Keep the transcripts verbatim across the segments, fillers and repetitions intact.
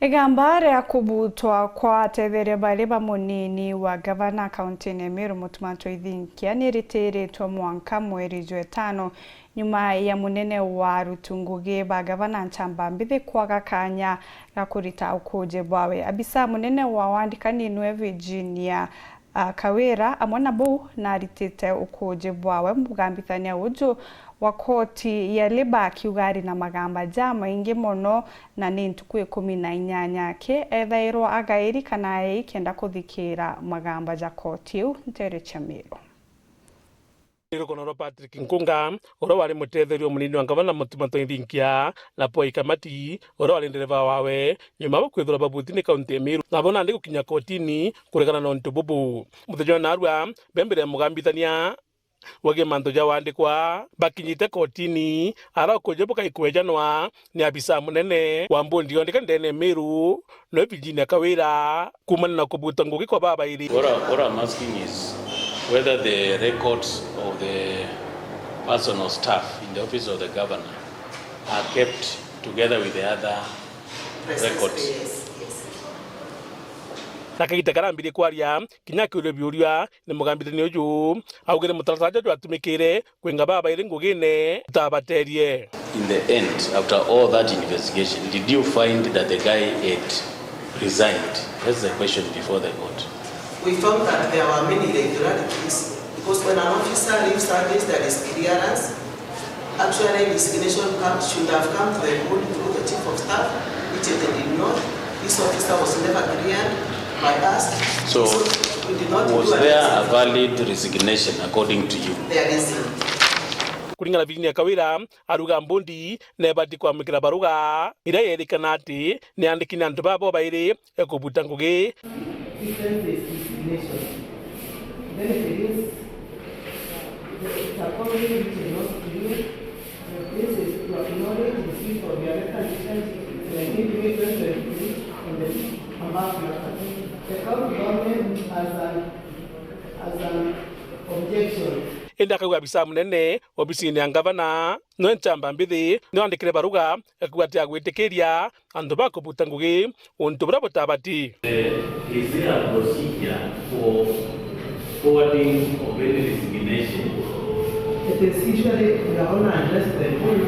Igamba ria kubutwa kwa atetheria bari ba munini wa gavana kaunti-ini ya Meru, Mutuma M'Ethingia, ni ritiritwe mwanka mweri jwa itano, nyuma ya munene wa aruti ngugi ba gavana Nchamba Mbithi kwaga kanya ga kurita ukuji bwawe. Abisa munene wa wandikani niwe Virginia a Kawira, amwe na buu naritite ukuji bwawe. Mugambithania uju wa koti ya Labour akiuga ari na magamba jamaingi mono, na ni ntuku ikumi na inyanya aki ethairwa agairi kana aei kenda kuthikira magamba ja koti iu nteere cia Meru. Rukono rwa Patrick Nkunga, uria wari mutetheria munini wa ngavana Mutuma M'Ethingia, na Paul Kamati, uria wari ndereva wawe, nyuma bwa kwithirwa babuti ni kaunti ya Meru, nabo nandi gukinya kotini kuregana na untu bubu. Muthenya wa narua, be mbere ya mugambithania wegii mantu ja wandikwa, bakinyite kotini, ara ukuji bukai kwejanwa ni abisa munene wa mbondi yondeka ndene ya Meru, no Virginia Kawira, kuumania na kubuta ngugi kwa babairi. What, I, what I'm asking is whether the records of the personal staff in the office of the governor are kept together with the other records. Yes, yes. Na kagita karia ambire kwaria, kinya akiuria biuria ni mugambithania uju, augire mutaratara juju jwatumikire kwinga babairi ngugine utabaterie. In the end, after all that investigation, did you find that the guy had resigned? That's the question before the court. We found that there were many irregularities because when an officer leaves service, there is clearance. Actually, resignation come, should have come to the board through the chief of staff, which it did not. This officer was never cleared by us. So, we did not was do a there a resignation. Valid resignation according to you? There isn't. Kuringana na Virginia Kawira, aruga mbondi nebati kwamukira baruga iria yerikana ati niandiki ni antu babo bairi ekubuta ngugi. Difference is resignation. Then it is, it's a company which is not clear. This is to acknowledge the receipt of the other conditions, nineteen May twenty twenty-three, on the above matter. The county government has an, has an objection. Indi akauga abisa munene obisine ya ngavana, nwe Nchamba Mbithi, niwandikire baruga ekuuga ati agwitikiria antu ba kubuta ngugi untu buria butabati. Is there a procedure for forwarding of any resignation? It is usually we are gonna address the board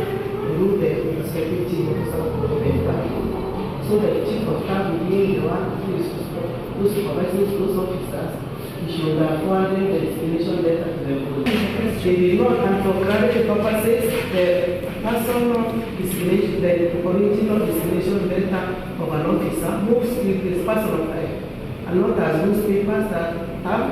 through the respective chief of staff of the department. So the chief of staff will be the one who is, who supervises those officers. He should have forwarded the resignation letter to the board. They did not, and for clarity purposes, the personal resignation, the original resignation letter of an officer moves with his personal file, and not as newspapers that have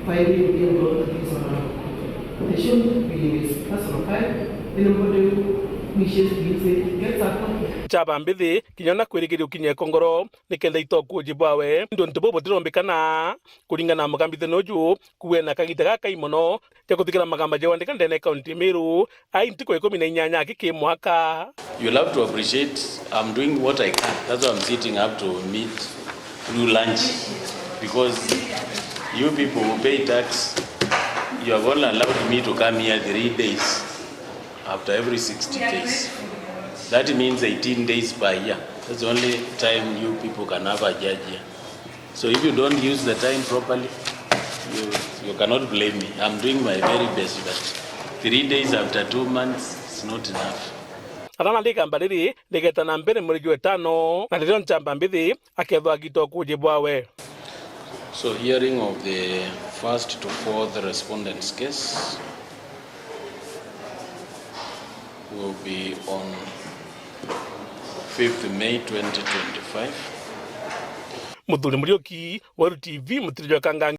filing being brought to his or her. They shouldn't be in his personal file. Anybody who wishes to use it gets a copy. Nchamba Mbithi, kinya ona kwirigiria ukinye kongoro, nikenda itokuji bwawe, nontu buu butirombikana. Kuringana na mugambithania uju, kuwe na kagita gakai mono ga kuthikira magamba ja wandika ndene ya kaunti ya Meru, ai ntuku ikumi na inyanya aki ki mwaka. You'll have to appreciate I'm doing what I can. That's why I'm sitting up to meet through lunch, because you people who pay tax, you have only allowed me to come here three days after every sixty days. That means eighteen days per year. That's the only time you people can have a judge here. So if you don't use the time properly, you, you cannot blame me. I'm doing my very best, but three days after two months is not enough. Arana rigamba riri rigeta na mbere mweri jwa itano, na ririo Nchamba Mbithi akethwa agita ukuji bwawe. So hearing of the first to fourth respondents case will be on fifth May twenty twenty-five. Muthuri Muriuki, Weru T V, Mutiri jwa Kangangi.